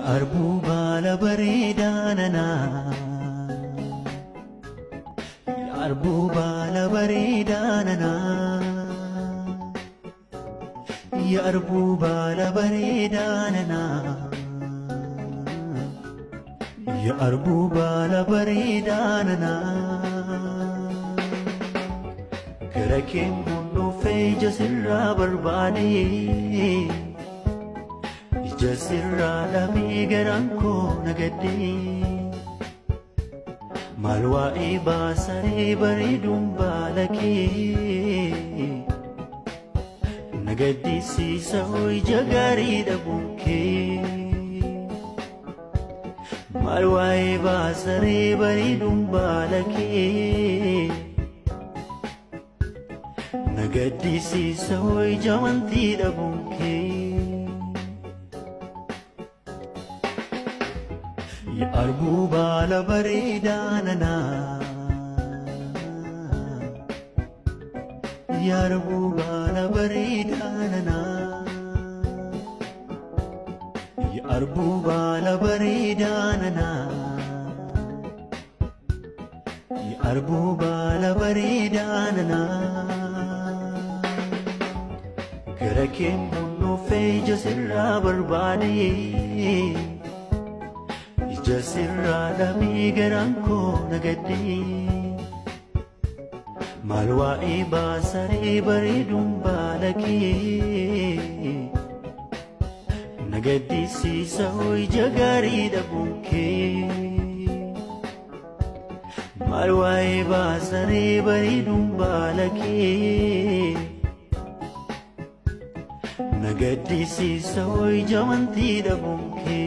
Arbuu baala bareedaa nanaa. Arbuu baala bareedaa nanaa. Arbuu baala bareedaa nanaa. Arbuu baala bareedaa nanaa. Gara keen dhufee ija sirraa barbaade. Ija sirraa dhabee garaan koo na gaddee. Maal waa'ee baasaree bareeduun baala kee. Na gaddisiisa ija gaarii dhabuun kee. Maal waa'ee baasaree bareeduun baala kee. Na gaddisiisa ija amantii dhabuun kee. Arbuu baala bareedaa nanaa. Arbuu baala bareedaa nanaa. Arbuu baala bareedaa nanaa. Arbuu baala bareedaa nanaa. Gara keen dhufee ija sirraa barbaade. Ija sirraa dhabee garaan koo na gaddee. Maal waa'ee baasaree bareeduun baala kee. Na gaddisiisa ija gaarii dhabuun kee. Maal waa'ee baasaree bareeduun baala kee. Na gaddisiisa ija amantii dhabuun kee.